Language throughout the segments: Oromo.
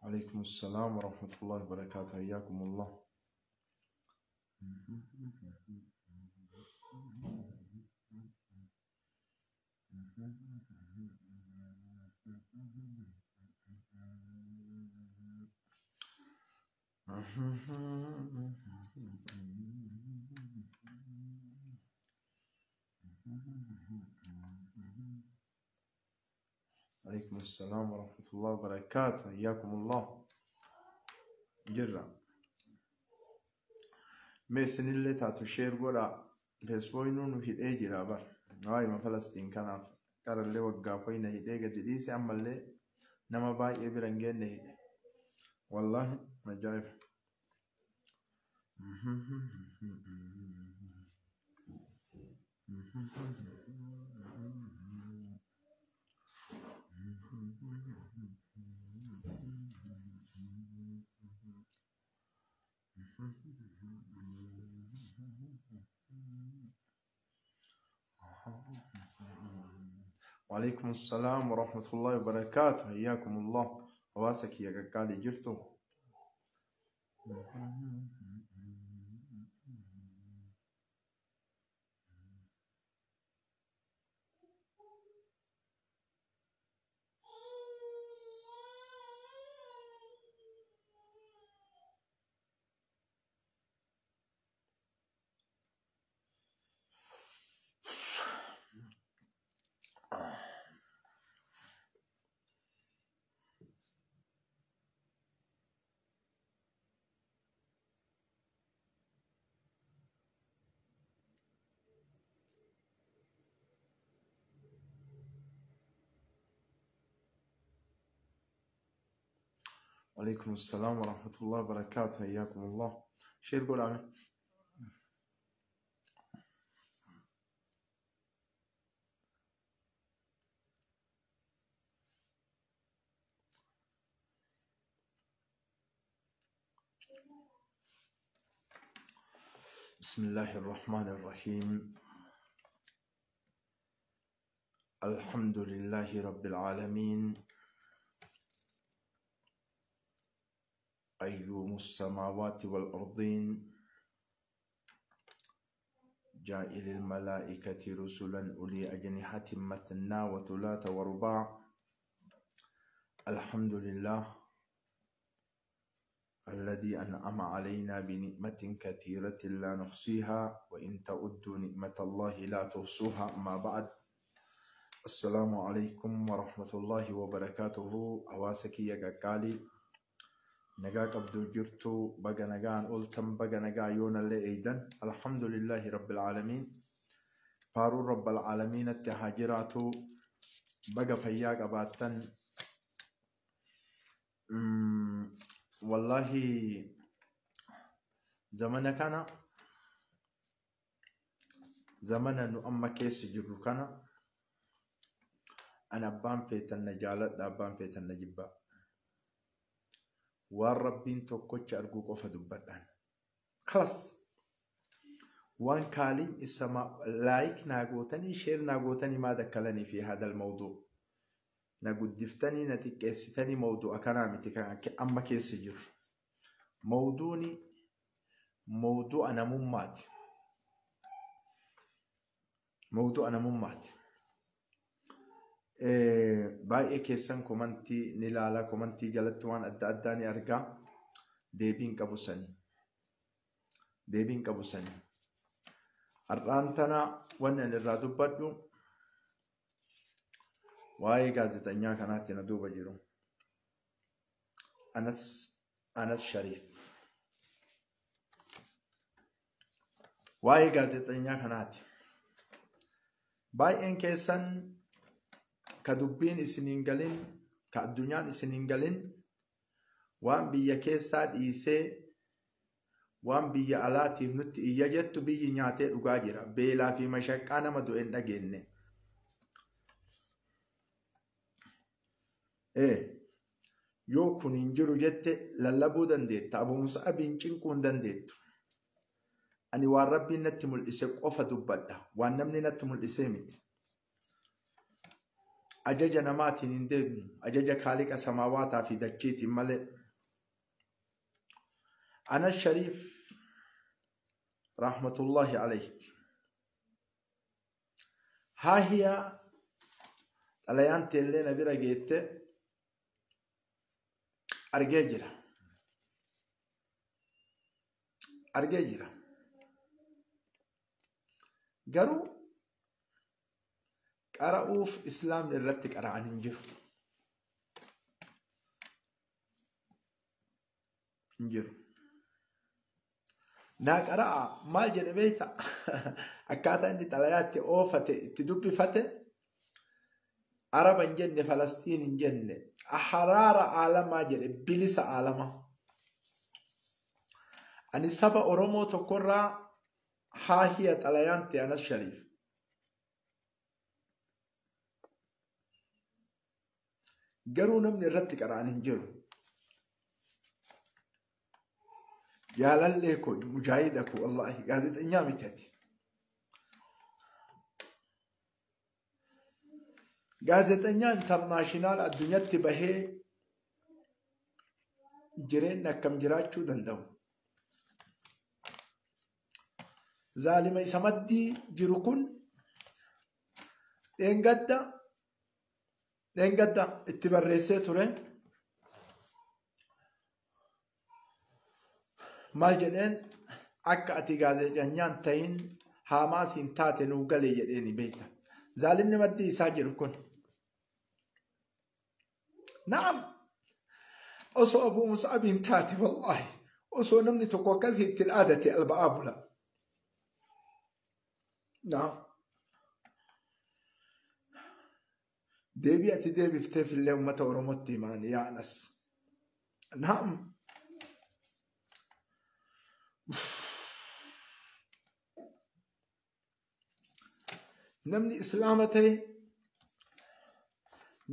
عليكم السلام ورحمة الله وبركاته، حياكم الله. عليكم السلام ورحمة الله وبركاته، حياكم الله. Jirra. Mee isinillee taatu share godhaa. Feesbuukni nu hidhee jira bar. Waa'ima Falastiin kanaaf qarallee waggaa foyina hidhee gadi dhiise, ammallee nama baay'ee bira hin geenne hidhe. Wallaahi ajaa'iba. وعليكم السلام ورحمة الله وبركاته، حياكم الله. Hawaasa kiyya qaqqaalii, jirtu. وعليكم السلام ورحمة الله وبركاته، حياكم الله. Share godhaa. بسم الله الرحمن الرحيم، الحمد لله رب العالمين، قيوم السماوات والأرضين، جائل الملائكة رسلا أولي أجنحة مثنى وثلاث ورباع. الحمد لله الذي أنعم علينا بنعمة كثيرة لا نحصيها، وإن تعدوا نعمة الله لا تحصوها. أما بعد، السلام عليكم ورحمة الله وبركاته. Hawaasa kiyya qaqqaalii, nagaa qabduu? Jirtu? Baga nagaan ooltan, baga nagaa yoonallee eeydan. Alhamdulillahi rabbil aalamiin, faaruun rabbal aalamiinatti haa jiraatu. Baga fayyaa qabaattan. Wallaahi zamana kana, zamana nu amma keessa jirru kana, ana abbaan feetan na jaaladha, abbaan feetan na jibbaa, waan Rabbiin tokkocha arguu qofa dubbadhaan. Kalas, waan kaaliin isa like naa gootanii, share naa gootanii, maa dakkalanii fi hadal mawduu na guddiftanii na xiqqeessitanii, mawduu akkanaa miti. Kan amma keessa jiru mawduuni mawdu'a namummaati, mawdu'a namummaati. Baay'ee keessan komantii ni ilaala, komantii jalatti waan adda addaa ni argaa. Deebiin qabu sanii, deebiin qabu sanii. Har'aan tana wanni ani irraa dubbadhu waa'ee gaazexanyaa kanaatti na duuba jiru. Anas Shariif. Waa'ee gaazexanyaa kanaati. Baay'een keessan ka dubbiin isiniin galin, ka addunyaan isiniin galin, waan biyya keessaa dhiisee waan biyya alaatiif nutti iyya jettu, biyyi nyaatee dhugaa jira. Beelaa fi mashaqqaa nama du'e hin dhageenye. Yoo kun hin jiru jette lallabuu dandeetta. Abu Mus'abiin cinquu hin dandeettu. Ani waan Rabbiin natti mul'ise qofa dubbadha. Waan namni natti mul'isee miti. Ajaja namaatiin hin deemnu. Ajaja Kaaliqa samaawaataa fi dachiitiin malee. Anas Shariif rahmatullahi alayhi. Haa hiyaa xalayaan teellee na bira geette argee jira. Argee jira. Garuu qara'uuf islaamni irratti qara'an hin jiru. Hin jiru. Naa qara'a maal jedhe beekta? Akkaataa inni xalayaatti oofate itti dubbifate Araba hin jenne, Falastiin hin jenne, haraara aalamaa jedhe, bilisa aalamaa. Ani saba Oromoo tokkorraa haa hiya xalayaan ta'e Anas Shariif. Garuu namni irratti qara'an hin jiru. Jaalallee koo mujaahida koo wallaahi gaazexeenyaa miti ati. Gaazexeenyaa intarnaashinaal addunyatti bahee jireenya akkam jiraachuu danda'u. Zaalima isa maddii jiru kun dheengadda itti barreessee ture. Maal jedheen akka ati gaazexeenyaan ta'in Haamaasiin taate nuu galee jedheeni beekta. Zaalimni maddii isaa jiru kun. Naam! Osoo Abuu Mus'abiin taate wallaahi osoo namni tokko akkasii itti dhaadate alba'aa bula. Naam! Deebii ati deebifteef illee uummata Oromootti himaan yaa Anas. Naam! Namni Islaama ta'e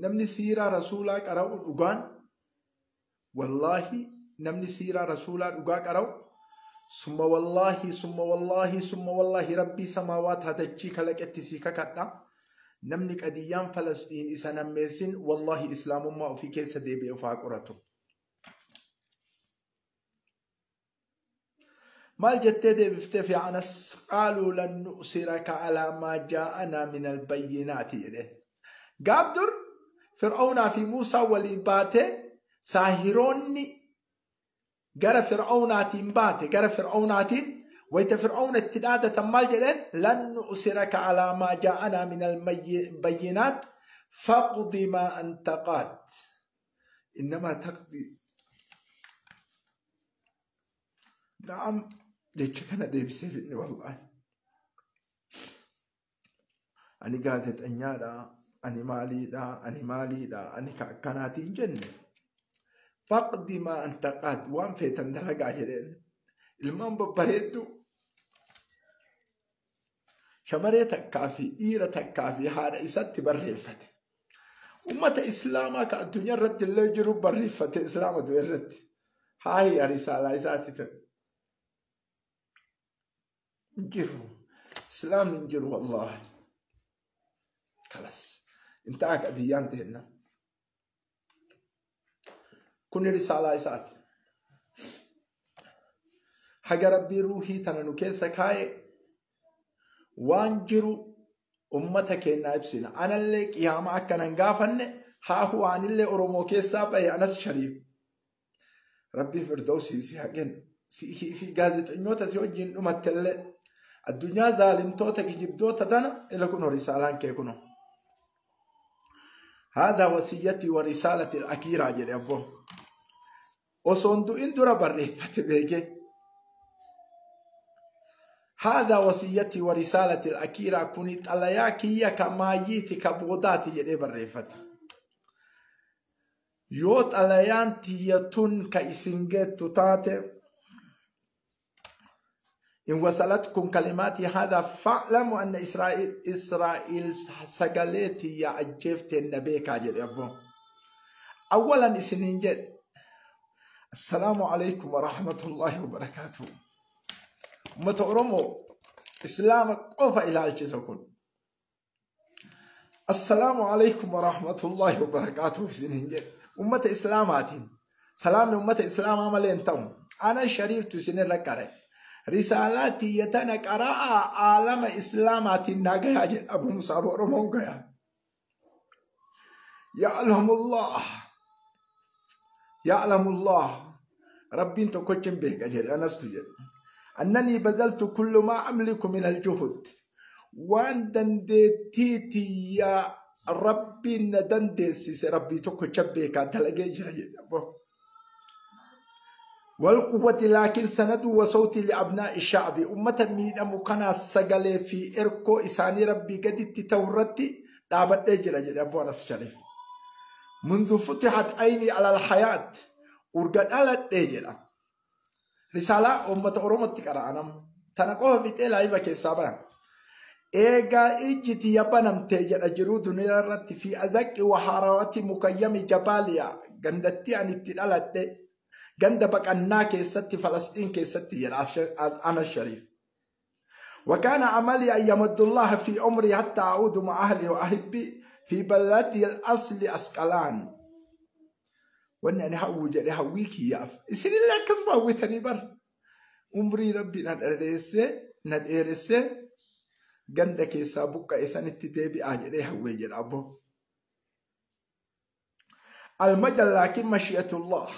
namni siiraa rasuulaa qara'u dhugaan wallaahi namni siiraa rasuulaa dhugaa qara'u summa wallaahi summa wallaahi summa wallaahi rabbii samaawaat hadachii kalaqetti sii kakadha. Namni qadiyyaan Falastiin isa nammeessin wallaahi islaamummaa ofii keessa deebi'ee of haa qoratu. Maal jettee deebifteef yaa Anas? Qaaluu lan nu'siraka alaa maa jaa'anaa min albayyinaati jedheen. Gaaf dur Fir'aawnaa fi Muusaa waliin baatee saahiroonni gara Fir'aawnaatiin baate gara Fir'aawnaatiin wayita Fir'aawna itti dhaadatan maal jedheen? Lan nu'siraka alaa maa jaa'anaa min albayyinaat faqdi maa anta qaad. Innamaa taqdi. Naam jecha kana deebiseef inni wallaahi. Ani gaazexanyaadha, ani maaliidha, ani maaliidha, ani ka akkanaatiin jenne. Faqdi maa anta qaad waan feetan dalagaa jedheen. Ilmaan babbareedduu shamaree takkaa fi dhiira takkaa fi haadha isatti barreeffate. Uummata Islaamaa ka addunyaa irratti illee jiru barreeffate Islaama du'e irratti. Haayi risaalaa isaatti ta'e. Jiru. Islaamni hin jiru wallaahi. Kalas. Intaa qadiyyaan teenna. Kuni risaalaa isaati. Haga Rabbii ruuhii tana nu keessa kaa'e waan jiru ummata keenyaa ibsina. Anallee qiyaama akkana hin gaafanne haa huwaanillee Oromoo keessaa bahe Anas Shariif. Rabbii Firdawsii si haa kennu. Si'ii fi gaazexeessitoota si wajjin dhumattellee addunyaa zaalimtoota kijibdoota tana ila kunoo risaalaan kee kunoo. Haadha wasiyyatii wa risaalati al-akiiraa jedhe abboo. Osoo hin du'in dura barreeffate beekee. Haadha wasiyyatii wa risaalati al-akiiraa kuni xalayaa kiyya ka maayyiiti ka boodaati jedhee barreeffate. Yoo xalayaan tiyya tun ka isin geettu taate in wasalatkum kalimaati hada fa'lamu anna Israa'il sagalee tiyya ajjeefteen na beekaa jedhe abboo. Awwalan isiniin jedhe. Assalaamu alaikum wa rahmatullahi wa barakaatuh. Uummata Oromoo Islaama qofa ilaalchisa kun. Assalaamu alaikum wa rahmatullahi wa barakaatuh isiniin jedhe. Uummata Islaamaatiin. Salaamni uummata Islaamaa malee hin ta'u. Ana Shariiftu isinirra qara'e. Risaalaa tiyya tana qara'aa aalama Islaamaatiin naa gayaa jedhe Abu Musaab Oromoon gayaa. Ya'lamullah. Ya'lamullah. Rabbiin tokkochi hin beeka jedhe anastu jedhe. Annanii badaltu kullu maa amliku min aljuhud. Waan dandeettii tiyya Rabbiin na dandeessise Rabbii tokkocha beekaa dalagee jira jedhe abbo. Walquwwati laakiin sanadu wasawtii li'abnaa'i sha'bi ummata miidhamu kanaa sagalee fi erkoo isaanii Rabbii gaditti ta'u irratti dhaabadhee jira jedhe Abboo Anas Shariif. Mundu futihat ayni alal hayaat urga dhaladhee jedha. Risaalaa uummata Oromootti qara'anam. Tana qofa fixee laayiva keessaa baya. Eegaa ijji tiyya banamtee jedha jiruu duniyaa irratti fi azaqqi wa haarawati mukayyami jabaaliyaa gandattii ani itti dhaladhe ganda baqannaa keessatti Falasxiin keessatti jedha Anas Shariif. وكان عملي أن يمد الله في عمري حتى أعود مع أهلي وأحبي في بلدي الأصل أسقلان. وأن أنا هو جري هويكي يا أف. يصير لك كذبة وثني بر. عمري ربي ندرسه ganda keessaa buqqa'e sanitti deebi'aa jedhee hawwee jedha abbo. Almajal laakiin mashi'atullah.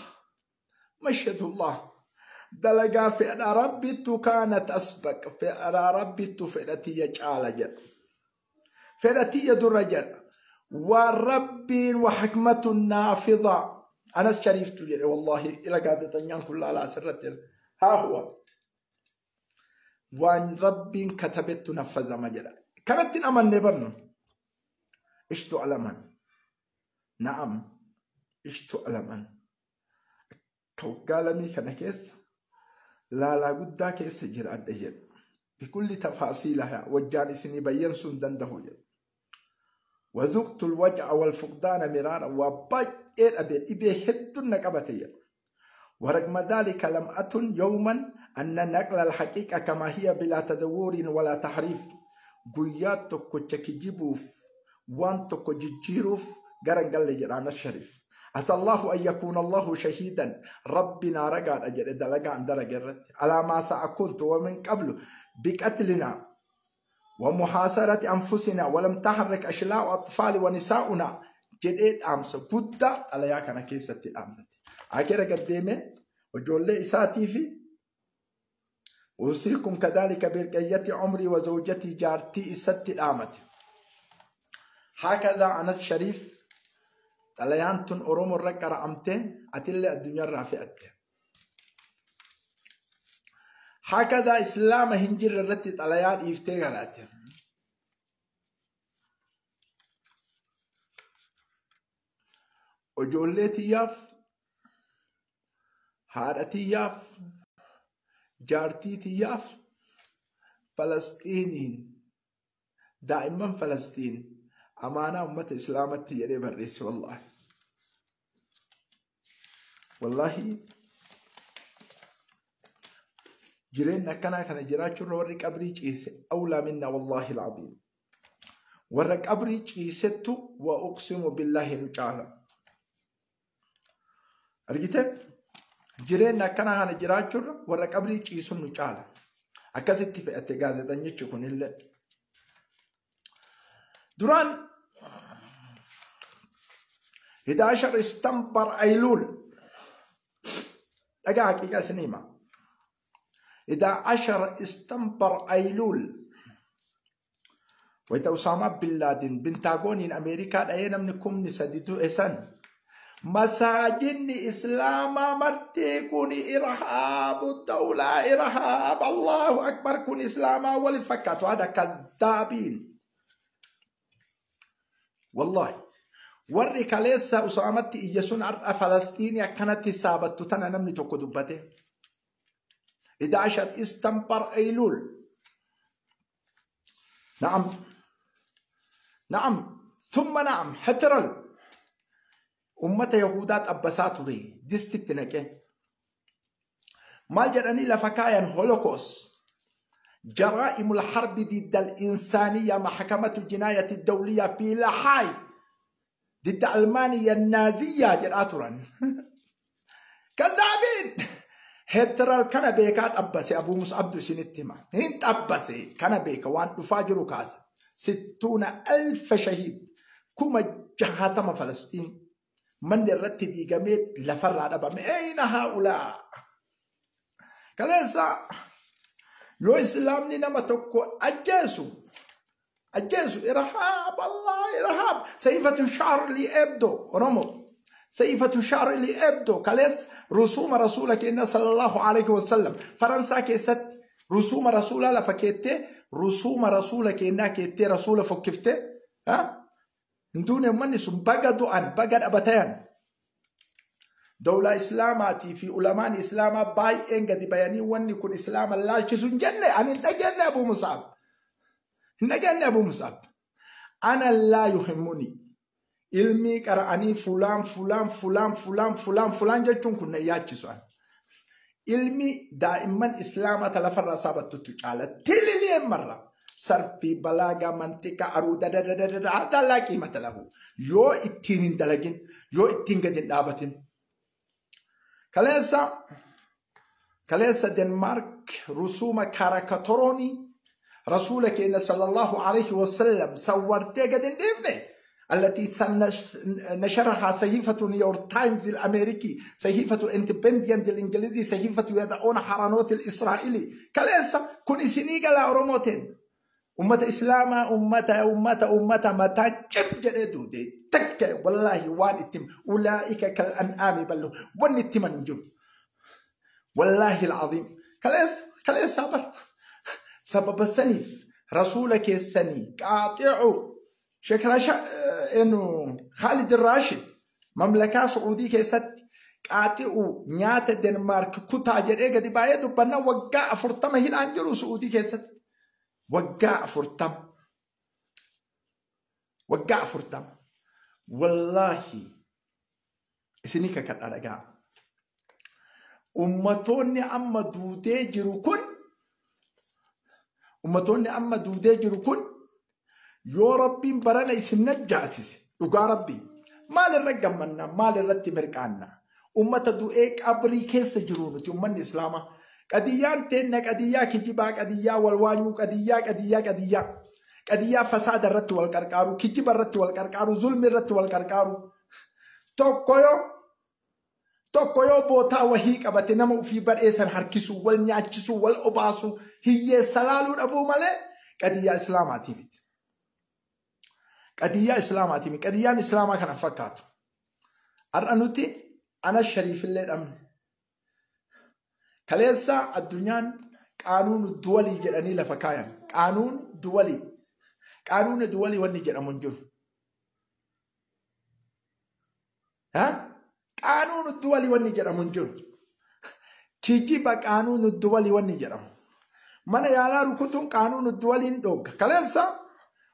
Mashi'atullah. Dalagaa fedha Rabbittu kaanat asbaq. Fedha Rabbittu fedha tiyya caala jedha. Fedha tiyya dura jedha. Waan Rabbiin wa hikmatun naafidha. Anas Shariiftu jedhe wallahi ila gaazexeessaan kun laalaa asirratti. Haa huwa. Waan Rabbiin katabettu naffazama jedha. Kanatti hin amanne barnu. Ishtu alaman. Na'am. Ishtu alaman. Akka waggaa lamii kana keessa laalaa guddaa keessa jiraadha jedha. Bikulli tafaasiilaha wajjaan isinii bayyansuu hin danda'u jedha. Wazuqtu alwaj'a walfuqdaana miraara waa baay'ee dhabe dhibee hedduun na qabate jedha. ورغم ذلك لم أتن يوما أن نقل الحقيقة كما هي بلا تدور ولا تحريف. قيات تكو تكجيبوف وان تكو جيجيروف قرن قال لي جرانا الشريف. عسى الله أن يكون الله شهيدا ربنا رقا أجل دلقا عن درجة على ما سأكنت ومن قبل بقتلنا ومحاصرة أنفسنا ولم تحرك أشلاء أطفال ونساؤنا جديد أمس قد على ياكنا كيسة الأمس أكيرا قديمة وجولي إساتي في أوصيكم كذلك برقية عمري وزوجتي جارتي إسات الأمت. هكذا أنس شريف xalayaan Oromoo irra qara'amte atillee addunyaa irraa fe'atte. Hakadaa Islaama hin jirre irratti xalayaa dhiiftee galaate. Ijoollee tiyyaaf, haadha tiyyaaf, jaartii tiyyaaf Falasxiiniin daa'imman Falasxiin amaanaa uummata Islaamatti jedhee barreesse wallaahi. Wallaahi jireenya akkanaa kana jiraachuurra warri qabrii ciise awlaa minna wallaahi alcaziim. Warra qabrii ciisettu wa uqsimu billaahi nu caala. Argite jireenya akkanaa kana jiraachuurra warra qabrii ciisu nu caala. Akkasitti fe'atte gaazexeessichi kunillee. Duraan 11 istanbar Ayluul dhagaa haqiiqaa isin hima. 11 istanbar Ayluul wayita Usaamaa bin Laadin Bintaagooniin Ameerikaa dha'ee namni 3,000 du'e san masaajidni Islaamaa marti kun irhaabu dawlaa irhaab Allahu akbar kun Islaamaa wal fakkaatu hada kadhaabiin. Wallahi warri kaleessa Usaamatti iyya sun har'a Falasxiinii akkanatti saabattu tana namni tokko dubbate. 11 istanbar Ayluul. Na'am. Na'am. Thumma na'am. Hatiral. Ummata Yahudaa xabbasaa ture distitti naqee. Maal jedhanii lafa kaayan? Holocaust. جرائم الحرب ضد الإنسانية، محكمة الجناية الدولية في لاهاي ضد ألمانيا النازية jedhaa turan. كذابين. Hitler kana beekaa xabbase. Abuu Mus'abdu isinitti hima. Hin xabbase, kana beeka, waan dhufaa jiru kaasa. 60,000 shahiid, 60,000 Falastiin manni irratti diigamee lafarraa dhabame. أين هؤلاء؟ Kaleessa yoo islaamni nama tokko ajjeesu إرهاب الله إرهاب. صحيفة Charlie Hebdo, Oromo, صحيفة Charlie Hebdo kaleessa rusuuma rasuula keenya صلى الله عليه وسلم Faransaa keessatti rusuuma rasuulaa lafa keettee, rusuuma rasuula keenyaa keettee, rasuula fokkiftee hin duune. Uummanni sun baga du'an, baga dhabatayan. Dawlaa islaamaatii fi ulamaan islaamaa baay'een gadi bayanii wanni kun islaama laalchisu hin jenne. Ani hin dhageenye, Abuu Musaab hin dhageenye. Abuu Musaab أنا لا يهمني ilmii qara'anii fulaan fulaan fulaan fulaan fulaan fulaan jechuun kun na yaachisu. Ani ilmi daa'imman islaamaa ta lafarraa saabattutu caala tililiyeen marra. Sarfii, balaagaa, mantiqa, aruuda dadadadada هذا لا قيمة له yoo ittiin hin dalagin, yoo ittiin gadi hin dhaabatin. Kaleessa Denmark rusuuma karakatoroonii rasuula keenya صلى الله عليه وسلم sawwartee gadi hin dhiifne. التي نشرها صحيفة نيويورك تايمز الأمريكي، صحيفة اندبندنت الإنجليزي، صحيفة يديعوت أحرونوت الإسرائيلي. Kaleessa kun isinii gala, Oromootiin? Ummata Islaamaa, ummata ummata ummata mataa cim jedhee duude takka wallaahi waan itti أولئك كالأنعام بل wanni itti himan hin jiru. والله العظيم kaleessa bar sababa saniif rasuula keessanii qaaxicu Sheekh enu Khalid Rashid mamlakaa Su'uudii keessatti qaaxi'u nyaata Denmaark kutaa jedhee gadi baay'ee dubbanna. Waggaa 40 hidhaan jiru Su'uudii keessatti. Waggaa 40. Waggaa 40. Wallaahi isinii kakadha, dhagaa. Ummatoonni amma duudee jiru kun, ummatoonni amma duudee jiru kun, yoo rabbiin barana isin najjaasise, dhugaa rabbii maal irra gammanna? Maal irratti mirqaanna? Ummata du'ee qabrii keessa jiru nuti ummanni islaamaa. Qadiyyaan teenna qadiyyaa kijibaa, qadiyyaa walwaanyuu, qadiyyaa qadiyyaa qadiyyaa qadiyyaa fasaada irratti wal qarqaaru, kijiba irratti wal qarqaaru, zulmi irratti wal qarqaaru. Tokko yoo bootaa wahii qabate nama ofii badheessan harkisuu, wal nyaachisuu, wal obaasuu, hiyyeessa laaluu dhabuu malee qadiyyaa islaamaatii miti. Qadiyyaa islaamaatii miti. Qadiyyaan islaamaa kana fakkaatu. Har'a nuti ana shariifillee dhabne. Kaleessa addunyaan قانون دولي jedhanii lafa kaayan. قانون دولي. قانون دولي wanni jedhamu hin jiru. قانون دولي wanni jedhamu hin jiru. Kijiba قانون دولي wanni jedhamu. Mana yaalaa rukutuun قانون دولي hin dhoogga. Kaleessa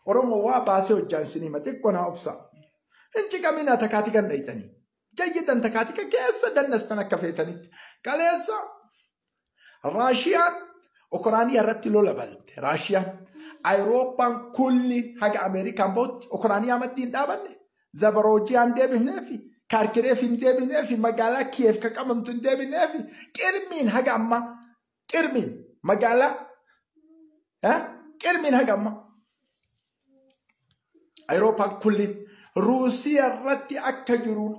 Oromoo waa baasee hojjaan sinima xiqqoo naa obsa. Hin ciqamina, takaatikan dhayxanii. Jayyidan takaatika keessa dannastan akka feetanitti. Kaleessa Raashiyaan Ukiraaniyaa irratti lola balte. Raashiyaan Awurooppaan kulli haga Ameerikaan bahutti Ukiraaniyaa maddii hin dhaabanne. Zabaroojiyaan deebifneefi, Kaarkireef hin deebineefi, magaalaa Kiyeef ka qabamtu hin deebineefi, Qirmiin haga ammaa, Qirmiin magaalaa Qirmiin haga ammaa. Awurooppaan kulli Ruusiyaa irratti akka jiruun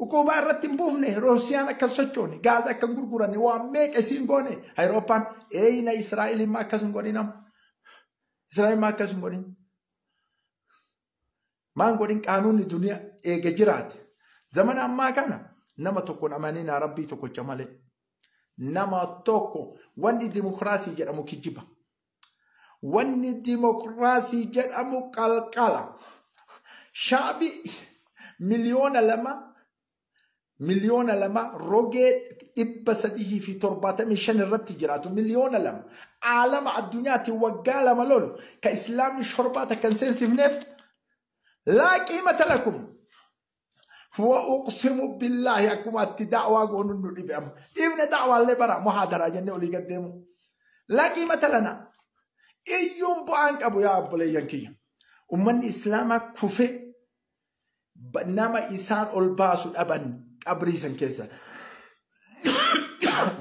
uquubaa irratti hin buufne. Ruusiyaan akka sochoone, gaaza akka hin gurguranne, waan meeqa isiin goone Awurooppaan. Eeyina Israa'el immoo akkas hin godhin amma. Israa'el immoo akkas hin godhin. Maan godhin? Qaanuunni duniyaa eega jiraate. Zamana ammaa kana nama tokkoon amanina, rabbii tokkocha malee. Nama tokko wanni dimokiraasii jedhamu kijiba. Wanni dimokiraasii jedhamu qalqala. Shaabi 2 miliyoona, 2 miliyoona rogee 375 irratti jiraatu, 2 miliyoona caalama addunyaatti waggaa 2 lolu ka islaamni shorbaa takka hin seensifneef. لا قيمة لكم. Wa uqsimu billaahi akkuma itti da'waa goonu nu dhibe amma. Dhiibne da'waallee bara muhaadaraa jennee olii gad deemu. Laa qiimata lanaa. Iyyuun bu'aan qabu yaa obboleeyyan kiyya. Ummanni Islaamaa kufee nama isaan ol baasu dhaban qabrii san keessa.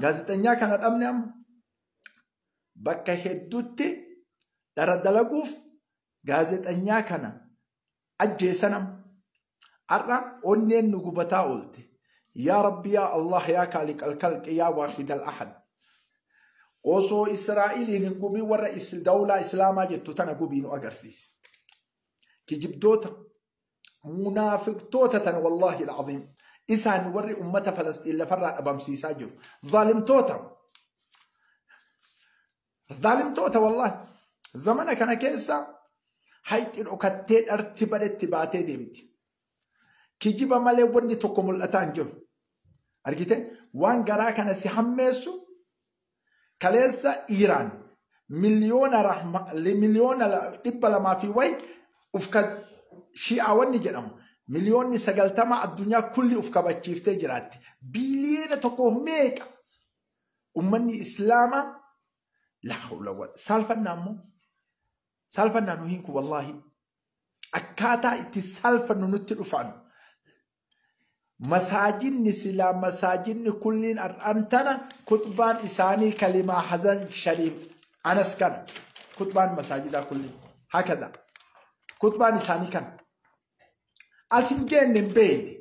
Gaazexeenyaa kana dhabne amma bakka hedduutti dhara dalaguuf gaazexeenyaa kana ajjeesan amma. Har'a onneen nu gubataa oolte. Yaa Rabbi yaa Allah yaa Kaaliqal kalqi yaa Waahidal Ahad. Osoo Israa'iliin hin gubiin warra dawlaa Islaamaa jettu tana gubii nu agarsiisi. Kijibdoota, munaafiqtoota tana wallaahi al'aziim. Isaan warri ummata Falastiin lafarraa dhabamsiisaa jiru. Zaalimtoota. Zaalimtoota wallaahi. Zamana kana keessa hayxi dhokattee dharti badhetti baatee deemti. Kijiba malee wanni tokko mul'ataa hin jiru. Argite waan garaa kana si hammeessu kaleessa Iiraan miliyoona 200 fi wayi uf shi'aa wanni jedhamu miliyoonni 90 addunyaa kulli uf kabachiiftee jiraatti. Biliyoona tokko meeqa ummanni Islaamaa laa hawla wala saalfannaa immoo saalfannaa nu hinku wallaahi akkaataa itti saalfannu nutti dhufan. Masaajinni silaa masaajinni kulliin har'aan tana kutbaan isaanii kalimaa Hazan Shariif anas kana kutbaan masaajidaa kulliin hakada kutbaan isaanii kana as hin geenne hin beekne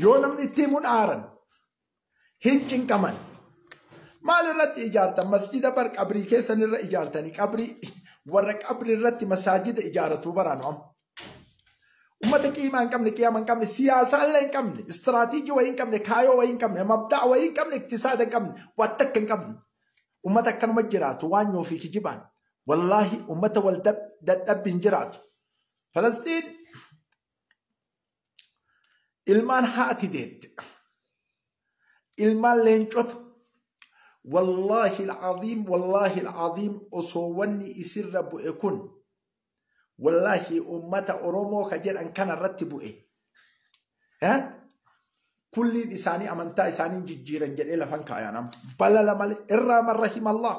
yoo namni itti himuun aaran hin cinqaman maal irratti ijaartan masjida bar qabrii keessan irra ijaartanii qabrii warra qabrii irratti masaajida ijaaratu baraanu amma. Ummata qiimaa hin qabne, qiyaama hin qabne, siyaasaallee hin qabne, istiraatiijii wayii hin qabne, kaayoo wayii hin qabne, mabdaa wayii hin qabne, iktisaada hin qabne, waan takka hin qabne. Ummata akkanuma jiraatu waanyoo fi kijibaan. Wallaahi ummata wal dadhabbi hin jiraatu. Falastiin ilmaan haati deette. Ilmaan leencota. Wallaahi al'aziim, wallaahi al'aziim osoo wanni isirra bu'e kun wallaahi ummata Oromoo ka jedhan kana irratti bu'e. Kulliin isaanii amantaa isaanii jijjiiran jedhee lafan kaayan amma. Balala malee irraa man rahimallah.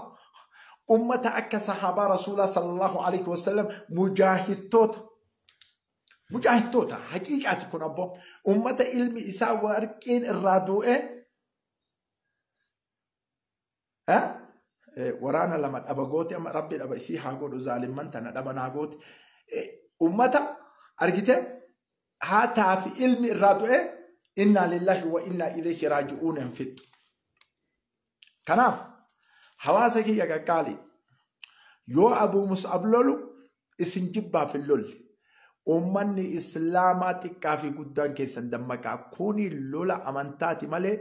Ummata akka sahaabaa Rasuulaa sallallahu alaihi wasallam mujaahidtoota. Mujaahidtoota haqiiqaati kun abboo. Ummata ilmi isaa warqiin irraa du'e. Waraana lama dhaba goote amma rabbi dhaba isii haa godhu zaalimman tana dhaba naa goote. Ummata argite haataa fi ilmi irraa du'e innaa lillahi wa innaa ilayhi raaji'uun hin fixxu. Kanaaf hawaasa kiyya qaqqaalii yoo Abuu Mus'ab lolu isin jibbaaf hin lolle. Uummanni Islaamaa xiqqaa fi guddaan keessan dammaqaa. Kuni lola amantaati malee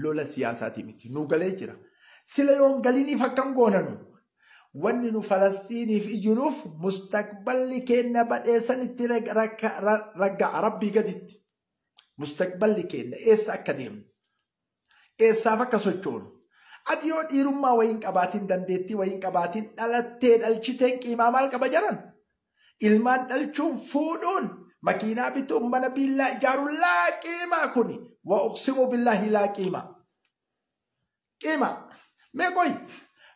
lola siyaasaati miti. Nu galee jira. Sila yoon galiniif akkam goonanu. Wanni nu Falastiiniif iyyinuuf mustaqballi keenya badheessan itti ragga'a rabbii gaditti. Mustaqballi keenya eessa akka deemnu? Eessaaf akka sochoonu? Ati yoo dhiirummaa wayiin qabaatiin dandeettii wayiin qabaatiin dhalattee dhalchiteen qiimaa maal qaba jedhan? Ilmaan dhalchuun fuudhuun makiinaa bituun mana billaa ijaaruun laa qiimaa kuni. Wa uqsimu billaahi laa qiimaa. Qiimaa. Mee qoyi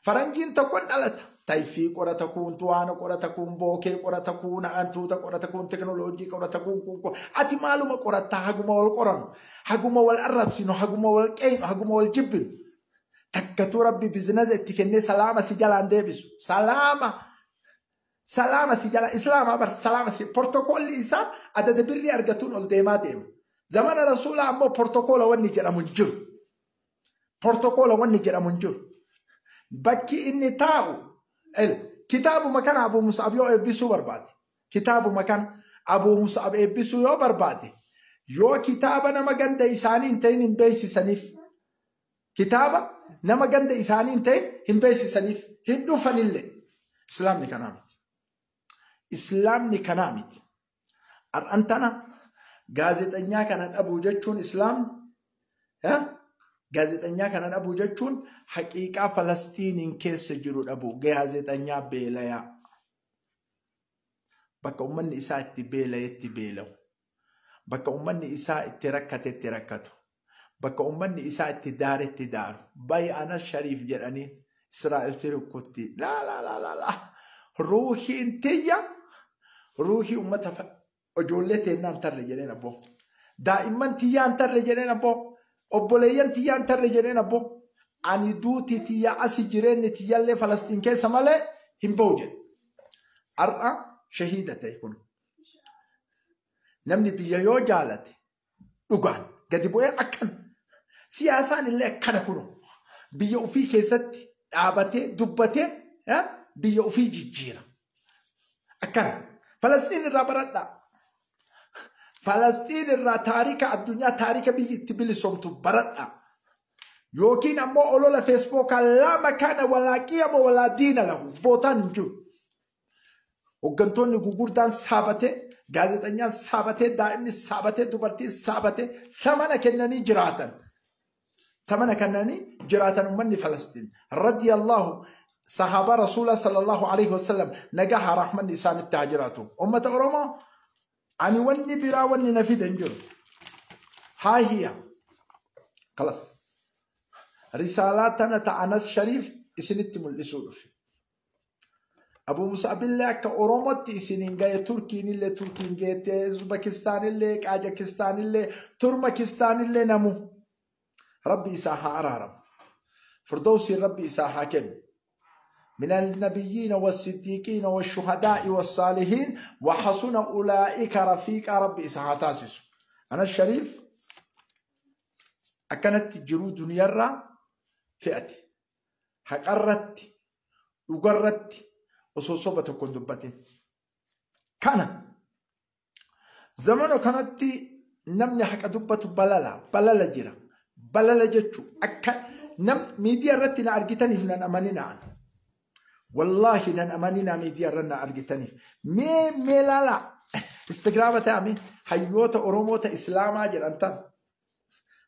faranjiin tokkoon dhalata. Tayfii qorata kuun, tuwaana qorata kuun, bookee qorata kuun, hantuuta qorata kuun, teknooloojii qorata kuun, kuun. Ati maaluma qorattaa haguma wal qoranu, haguma wal arrabsinu, haguma wal qeeynu, haguma wal jibbinu. Takkatuu rabbi bizinasa itti kennee salaama si jalaan deebisu. Salaama. Salaama si jala Islaamaa bar salaama si portokoolli isaa adada birrii argatuun ol deemaa deema. Zamana Rasuulaa ammoo portokoola wanni jedhamu hin jiru. Portokoola wanni jedhamu hin jiru. Bakki inni taa'u kitaabuma kana Abuu Mus'ab yoo eebbisuu barbaade. Kitaabuma kana Abuu Mus'ab eebbisuu yoo barbaade. Yoo kitaaba nama ganda isaanii hin ta'in hin beeksisaniif. Kitaaba nama ganda isaanii hin ta'in hin beeksisaniif. Hin dhufanillee. Islaamni kanaa miti. Islaamni kanaa miti. Har'aan tana gaazexeenyaa kana dhabuu jechuun Islaamni gaazexeenyaa kana dhabuu jechuun haqiiqaa Falastiiniin keessa jiru dhabuu gaazexeenyaa beelayaa. Bakka uummanni isaa itti beelayetti beela'u. Bakka ummanni isaa itti rakkate itti rakkatu. Bakka ummanni isaa itti daare itti daaru. Bayi Anas Shariif jedhanii Israa'el si rukkutti. Laa laa laa laa laa. Ruuhiin tiyya ruuhii uummata ijoollee teennaan tarre jedheen abboo. Daa'imman tiyyaan tarre jedheen abboo. Obboleeyyan tiyyaan tarre jedheen abboo. Ani duuti tiyya asi jireenyi tiyyallee Falastiin keessa malee hin ba'u jedhe. Har'a shahiida ta'e kun. Namni biyya yoo jaalate dhugaan gadi bu'ee akkan siyaasaan illee akkana kunu biyya ofii keessatti dhaabatee dubbatee biyya ofii jijjiira. Akkana Falastiin irraa baradhaa. Falastiin irraa taarika addunyaa taarika biyyi itti bilisoomtu baradhaa. Yookiin ammoo olola Feesbuukaa lama kana walaa qiyama walaa diina lahu bootaan hin jiru. Hooggantoonni gurguddaan saabatee, gaazexeessaan saabatee, daa'imni saabatee, dubartiin saabatee samana kennanii jiraatan. Samana kennanii jiraatan uummanni Falastiin. Radiyallahu sahaaba Rasuula sallallahu alaihi wasallam nagaha rahmanni isaanitti haa jiraatu. Uummata Oromoo ani wanni biraa wanni na fide hin jiru. Haa hiya. Kalas. Risaalaa tana ta Anas Shariif isinitti mul'isuu dhufe. Abu Musaabillee akka Oromootti isiniin gahe Turkiinillee Turkiin geette Uzbekistaanillee Qaajakistaanillee Turmakistaanillee namu. Rabbi isaa haa araaramu. Firdawsiin Rabbi isaa haa kennu. من النبيين والصديقين والشهداء والصالحين وحسن أولئك رفيق ربي إسحاق تاسس. أنا الشريف أكنت جرو دنيا فئتي حقرت وقرت وصوصوبة كن دبتين كان زمانه كانت نمني حق دبته بلالا بلالا جرا بلالا جتشو أك نم ميديا رتنا أرجتني في نأماننا عنه. والله نن أمانينا ميديا رنا أرجتني مي مي لا لا استغراب تامي حيوتا أوروموتا إسلاما جرانتان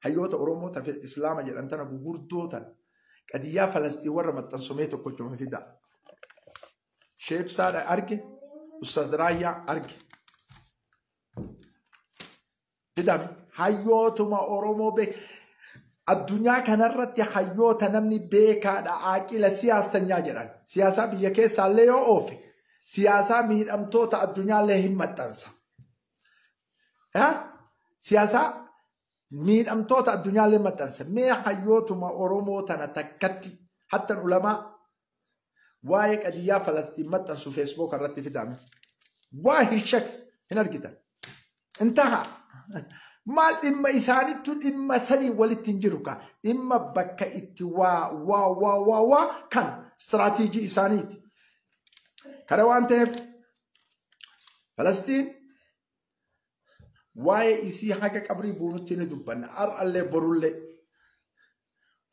حيوتا أوروموتا في إسلاما جرانتان غوغوردوتا قديا فلسطين ورا ما تنسميتو كل يوم في دا شيب سارة أرجي أستاذ رايا أرجي تدامي حيوتا ما أورومو بك addunyaa kanarratti hayyoota namni beekaadha aaqila siyaasanyaa jedhan. Siyaasaa biyya keessaallee yoo oofe siyaasaa miidhamtoota addunyaallee hin maxxansa. Siyaasaa miidhamtoota addunyaallee maxxansa. Mee hayyootuma Oromoo tana takkatti hattan ulamaa waa'ee qadiyyaa Falastiin maxxansu Feesbuuk irratti fidame. Waa hin shaks hin argitan. Intaha. Maal dhimma isaanittu dhimma sanii walitti hin jiru ka dhimma bakka itti waa waa waa waa waa kan istiraatiijii isaaniiti. Kana waan ta'eef Falastiin waa'ee isii haga qabrii buunutti ni dubbanna. Har'allee borullee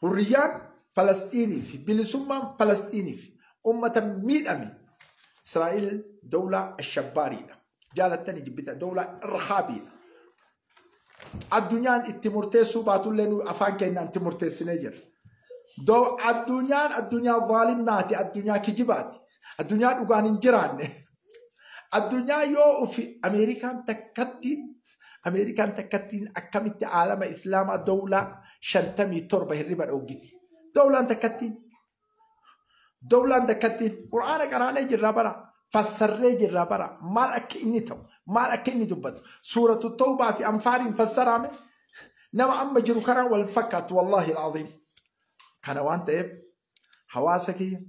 hurriyyaan Falastiinii fi bilisummaan Falastiinii fi uummata miidhame Israa'el dawlaa ashabbaariidha. Jaalattanii jibbita dawlaa irhaabiidha. Addunyaan itti murteessuu baatullee nu afaan keenyaan itti murteessinee jirra. Addunyaan addunyaa zaalimnaati, addunyaa kijibaati, addunyaa dhugaan hin jiraanne. Addunyaa yoo ofi Ameerikaan takkattiin akkamitti aalama Islaamaa dawlaa 57 hirriba dhoggiti. Dawlaan takkattiin Qur'aana qaraanee jirra bara. Fassarree jirra bara. Maal akka inni ta'u, maal akka inni dubbatu. Suuratu Tawbaa fi Anfaaliin fassarame nama amma jiru karaa wal fakkaatu wallaahi al'aziim. Kana waan ta'eef hawaasa kiyya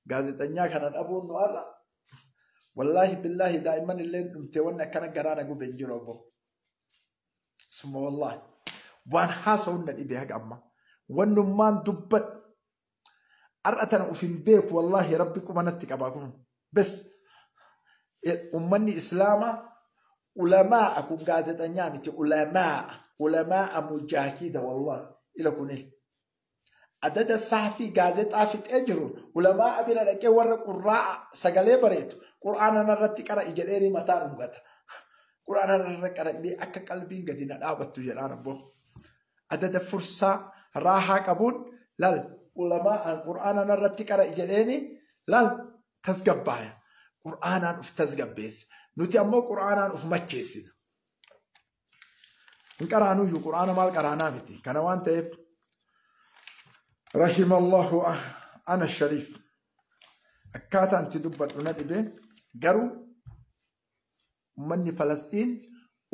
gaazexanyaa kana dhabuun nu har'a wallaahi billaahi daa'imman illee dhumte wanni akkana garaana gube hin jiru obbo. Summa wallaahi waan haasa'uun na dhibe haga amma wannummaan dubbadhu har'a tana uf hin beeku wallaahi rabbi quba natti qabaa kun. بس أمني إسلاما علماء أكون قاعدة أنيامتي علماء مجاهدة والله إلى كونيل عدد الصحفي قاعدة آفت أجرون علماء بلا لك ورا قراء سجلي بريتو قرآن أنا رتك أنا إجريري متار مقطع قرآن أنا رتك أنا مي أك قلبي قدينا دعوة تجران أبو عدد فرصة راحة قبول لا علماء القرآن أنا رتك أنا إجريني لا tasgabbaaya. Qur'aanaan uf tasgabbeessa. Nuti ammoo Qur'aanaan uf macheessina. Hin qaraanuyyuu quraana maal qaraanaa miti. Kana waan ta'eef rahimallahu ana shariif akkaataan itti dubbadhu na dhibee garuu ummanni Falastiin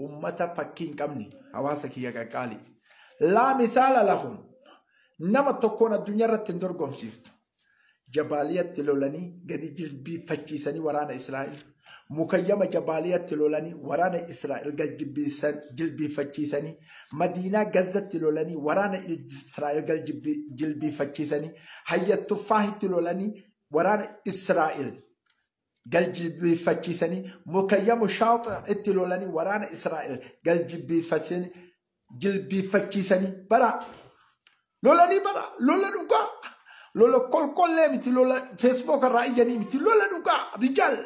ummata fakkii hin qabne hawaasa kiyya qaqqaali. Laa misaala lahum nama tokkoon addunyaa irratti hin dorgomsiiftu. Jabaaliyatti lolanii gadi jilbiiffachiisanii waraana Israa'el. Mukayyama Jabaaliyatti lolanii waraana Israa'el gad jilbiiffachiisanii. Madiinaa Gazatti lolanii waraana Israa'el gad jilbiiffachiisanii. Hayyattufaahitti lolanii waraana Israa'el gad jilbiiffachiisanii. Mukayyamu Shaaxitti lolanii waraana Israa'el gad jilbiiffachiisanii. Bara lolanii bara lola dhugaa. Lola kolkollee miti, lola Facebook irraa iyyanii miti, lola dhugaa rijaal.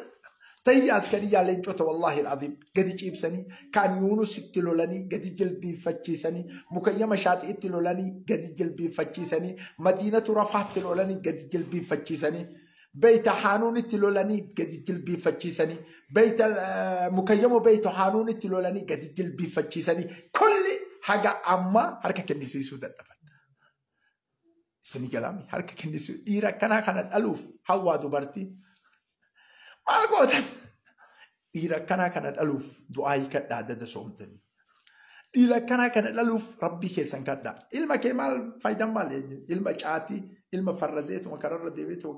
Tayya askariyaa leencota wallaahi alazim gadi ciibsanii kaan Yuunus itti lolanii gadi jilbiiffachiisanii mukayyama shaaxi itti lolanii gadi jilbiiffachiisanii madiinatu rafaatti lolanii gadi jilbiiffachiisanii beeyta haanuun itti lolanii gadi jilbiiffachiisanii beeyta mukayyama beeyta haanuun itti lolanii gadi jilbiiffachiisanii kulli haga amma harka kennisiisuu dadhaban. Isinii galaami harka kennisiisuu dhiira akkanaa kana dhaluuf hawwaa dubartii. Maal gootan? Dhiira akkanaa kana dhaluuf du'aa kadhaa dada soomtanii. Dhiira akkanaa kana dhaluuf rabbii keessan kadhaa. Ilma kee maal faayidaan maal eenyu? Ilma caatii, ilma farrazeetuma kararra deebiitu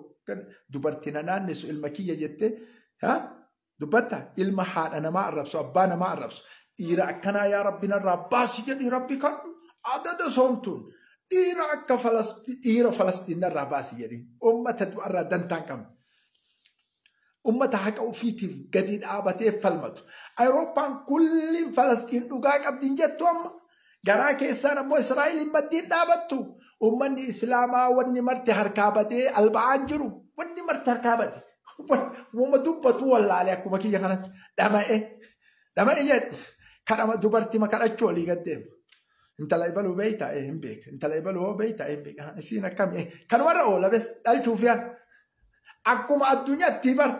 dubartii na naannessu ilma kiyya jettee dubbatta ilma haadha namaa arrabsu abbaa namaa arrabsu. Dhiira akkanaa yaa rabbi narraa baasi jedhii rabbi kadhu adada soomtuun. Dhiira akka dhiira Falastiin narraa baasi jedhii uummata du'arraa dantaan qabne. Ummata haqa ofiitiif gadi dhaabatee falmatu. Awurooppaan kulliin Falastiin dhugaa qabdi hin jettu amma. Garaa keessaan ammoo Israa'eliin maddiin dhaabattu. Uummanni Islaamaa wanni marti harkaa badee alba'aan jiru. Wanni marti harkaa bade. Uuma dubbatu wallaalee akkuma kiyya kanatti dhama'e. Dhama'e jedhe. Kadhama dubartii kadhachuu olii gad deema. Intala ibaluu beeytaa hin beeka. Intala ibaluu hoo beeytaa hin beeka. Isiin akkami kanumarra oola bes dhalchuuf yaan. Akkuma addunyaatti bar.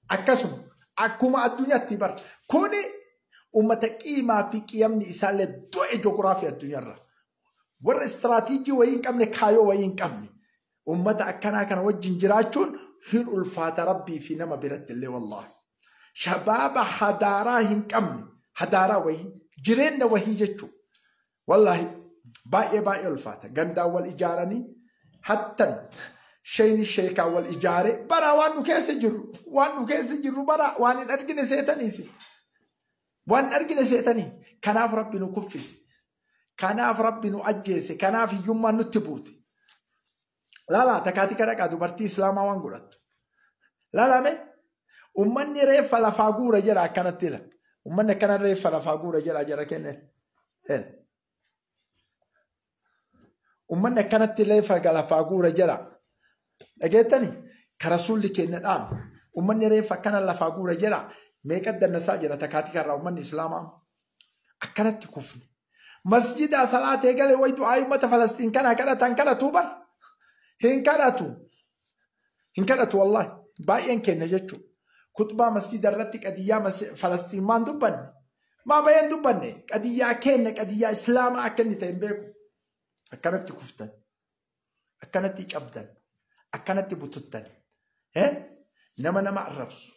Akkasuma akkuma addunyaatti bar. Kuni uummata qiimaa fi qiyamni isaallee du'e joogiraafii addunyaarra. Warra istiraatiijii wayii hin qabne kaayoo wayii hin qabne. Uummata akkanaa kana wajjin jiraachuun hin ulfaata rabbii fi nama biratti illee wallaahi. Shabaaba hadaaraa hin qabne hadaaraa wayii jireenya wayii jechuudha. Wallaahi baay'ee baay'ee ulfaata. Gandaan wal ijaaranii hattan shayni sheekaa wal ijaare bara waan nu keessa jirru waan nu keessa jirru bara waan hin argine seetaniisi. Waan hin argine seetanii. Kanaaf rabbi nu kuffise. Kanaaf rabbi nu ajjeese. Kanaaf hiyyummaan nutti buute. Laalaa takaatii kadhaqaa dubartii Islaamaa waan godhattu. Laalame uummanni reeffa lafaa guura jedha akkanatti ila. Uummanni akkana reeffa lafaa guura jedha jara kenneen. Uummanni akkanatti reeffa lafaa guura jedha. Dhageettani ka rasuulli keenya dhaamu. Uummanni reeffa akkana lafaa guura jedha. Meeqa dannasaa jira takaatii karraa uummanni Islaamaa akkanatti kufne. Masjida salaatee galee wayitu ayi uummata Falastiin kana kadhatan kadhatu bar. Hin kadhatu. Hin kadhatu wallaahi. Baay'een keenya jechuudha. Kutubaa masjida irratti qadiyyaa Falastiin maan dubbanne? Maa baay'een dubbanne? Qadiyyaa keenya qadiyyaa Islaamaa akka inni ta'e hin beeku. Akkanatti kuftan. Akkanatti cabdan. Akkanatti bututtan. Nama nama arrabsu.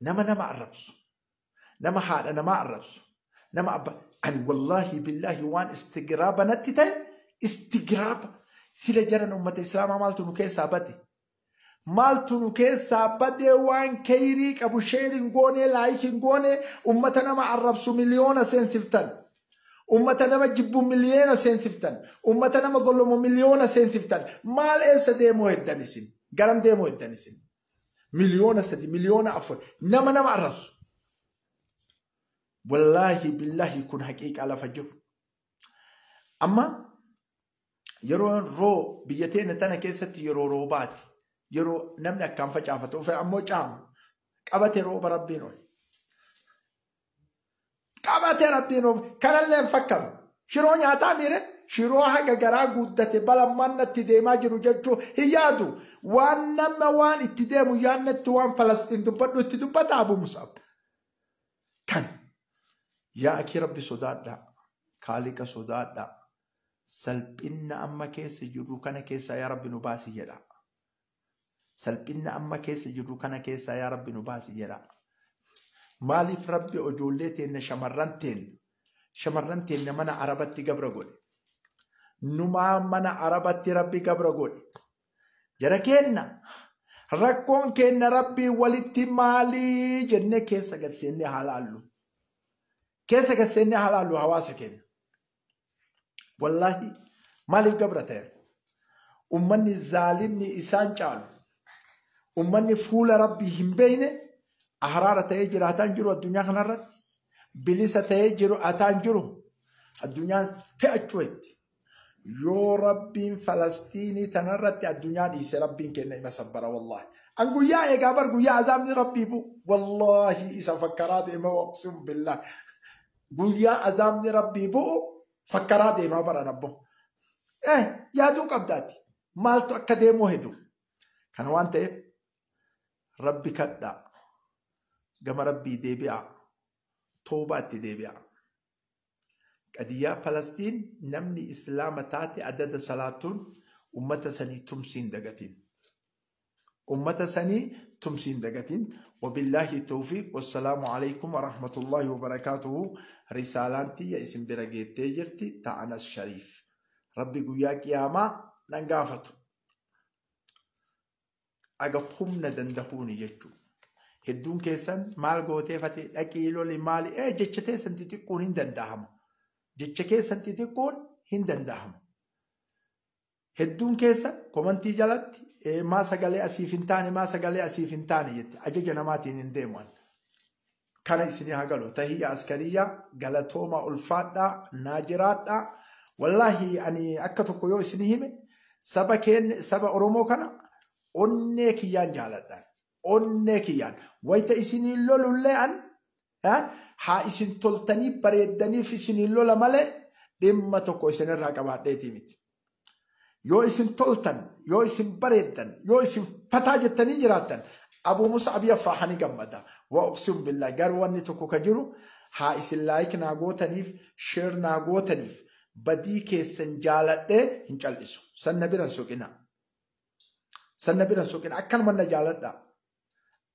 Nama nama arrabsu. Nama haadha namaa arrabsu. Nama abbaa. Ani wallaahi billaahi waan istigraaba natti ta'e istigraaba. Sila jaran uummata Islaamaa maaltu nu keessaa bade? Maaltu nu keessaa bade waan kayrii qabu sheerin goonee laayikiin goonee uummata nama arrabsu miliyoona seensiftan. Uummata nama jibbu miliyoona seensiftan. Uummata nama gollomu miliyoona seensiftan. Maal eessa deemuu heddan isin? Garam deemuu heddan isin? Miliyoona 3, miliyoona 4 nama nama arrabsu. Wallaahi billaahi kun haqiiqaa lafa jiru. Amma yeroo roo biyya teenya tana keessatti yeroo roobaati. Yeroo namni akkaan facaafatu ofe ammoo caamu. Qabate rooba rabbiin ol. Qabate rabbiin ol. Kanallee hin fakkaatu. Shiroo nyaataa miire shiroo haga garaa guuddate balammaan natti deemaa jiru jechuu hin yaadu. Waan nama waan itti deemu yaadnetti waan Falastiin dubbadhu itti dubbata Abu Musab. Kan Yaa akii Rabbi sodaadhaa. Kaaliqa sodaadhaa. Salphinna amma keessa jirru kana keessaa yaa Rabbi nu baasi jedha. Salphinna amma keessa jirru kana keessaa yaa Rabbi nu baasi jedha. Maaliif Rabbi ijoollee teenna shamarran teenna mana Arabatti gabra godhe? Numaa mana Arabatti Rabbi gabra godhe. Jara keenna rakkoon keenna Rabbi walitti maalii jennee keessa gad seennee haa laallu. Keessa gad seennee haa laallu hawaasa keenya. Wallaahi maaliif gabra ta'e? Ummanni zaalimni isaan caalu. Ummanni fuula Rabbii hin beekne ahraara ta'ee jiraataan jiru addunyaa kanarratti. Bilisa ta'ee jiru ataan jiru addunyaan fe'achuu itti. Yoo Rabbiin Falastiinii tanarratti addunyaa dhiise Rabbiin kenna ima sabbara wallaahi. An guyyaa eegaa bar guyyaa azaabni Rabbii bu'u wallaahi isa fakkaraa deema waqsim billah. Guyyaa azaabni Rabbii bu'u fakkaraa deemaa baran abbo. Yaaduu qabdaati. Maaltu akka deemuu hedu. Kana waan ta'eef Rabbi kadhaa. Gama Rabbii deebi'aa. Toobaatti deebi'aa. Qadiyyaa Falastiin namni Islaama taate adada salaatuun ummata sanii tumsiin dagatiin. Ummata sanii tumsiin dagatiin. Wabillaahi tawfiiq. Wassalaamu alaikum warahmatullahi wabarakaatuhu. Risaalaan tiyya isin bira geettee jirti ta'anas Shariif. Rabbi guyyaa qiyaamaa nan gaafatu. Aga humna dandahuuni jechuudha. Hedduun keessan maal gootee fatee dhaqii loli maali? Jecha teessan xixiqqoon hin danda'amu. Jecha keessan xixiqqoon hin danda'amu. Hedduun keessa komantii jalatti maa sagalee asiif hin taane maa sagalee asiif hin taane jette ajaja namaatiin hin deemu. Kana isinii haa galu. Tahiyya askariyyaa galatooma ulfaadhaa naa jiraadhaa. Wallaahi ani akka tokko yoo isinii hime saba keenya saba Oromoo kana onnee kiyyaan jaaladha. Onnee kiyyaan wayita isinii lolullee an haa isin toltanii bareeddaniif isinii lola malee dhimma tokko isinirraa qabaadheetii miti. Yoo isin toltan, yoo isin bareeddan, yoo isin fataa jettanii jiraattan Abuu Mus'ab Afraahanii gammada. Wa uqsimu billah garuu wanni tokko ka jiru haa isin laayik naa gootaniif, sheer naa gootaniif badii keessan jaaladhee hin cal'isu. Sanna biran soqina. Sanna biran soqina. Akkanuma na jaaladha.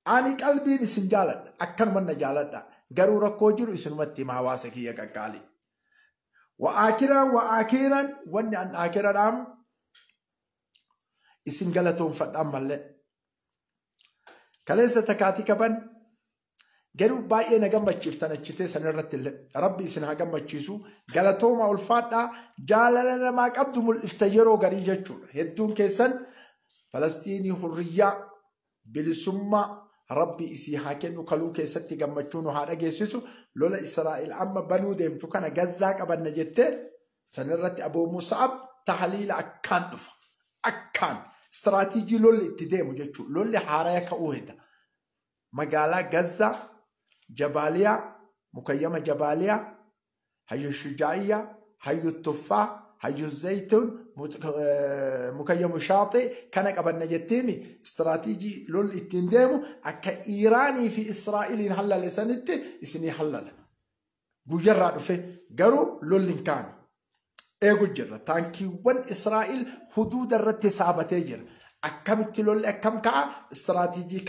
Ani qalbiin isin jaaladha. Akkanuma na jaaladha. Garuu rakkoo jiru isinumatti hima hawaasa kiyya qaqqaali. Wa aakiran wanni an aakira dhaamu isin galatoonfadhaan mallee. Kaleessa takaatii qaban garuu baay'ee na gammachiiftan achitee sanarratti illee Rabbi isin haa gammachiisu galatooma ulfaadhaa jaalala namaa qabdu mul'ifta yeroo garii jechuudha. Hedduun keessan Falastiinii hurriyyaa bilisummaa Rabbi isii haa kennu kaluu keessatti gammachuu nu haa dhageessisu lola Israa'el amma banuu deemtu kana Gazzaa qabanna jettee sanarratti Abuu Mus'ab tahliila akkaan dhufa. Akkaan istiraatiijii lolli itti deemu jechuudha. Lolli haaraya ka'uu heda. Magaalaa Gazzaa, Jabaaliyaa, Mukayyama Jabaaliyaa, Hayyu Shujaa'iyyaa, Hayyu Tuffaa, Hayyu Zayituun, Mukayyamu Shaaxee kana qabanna jetteemi istiraatiijii lolli ittiin deemu akka Iiraanii fi Israa'eliin hallale sanitti isinii hallala. Guyyarraa dhufe garuu lolli hin kaane. Eegu jirra. Taankiiwwan Israa'el huduuda irratti saabatee jira. Akkamitti lolli akkam ka'a? Istiraatiijii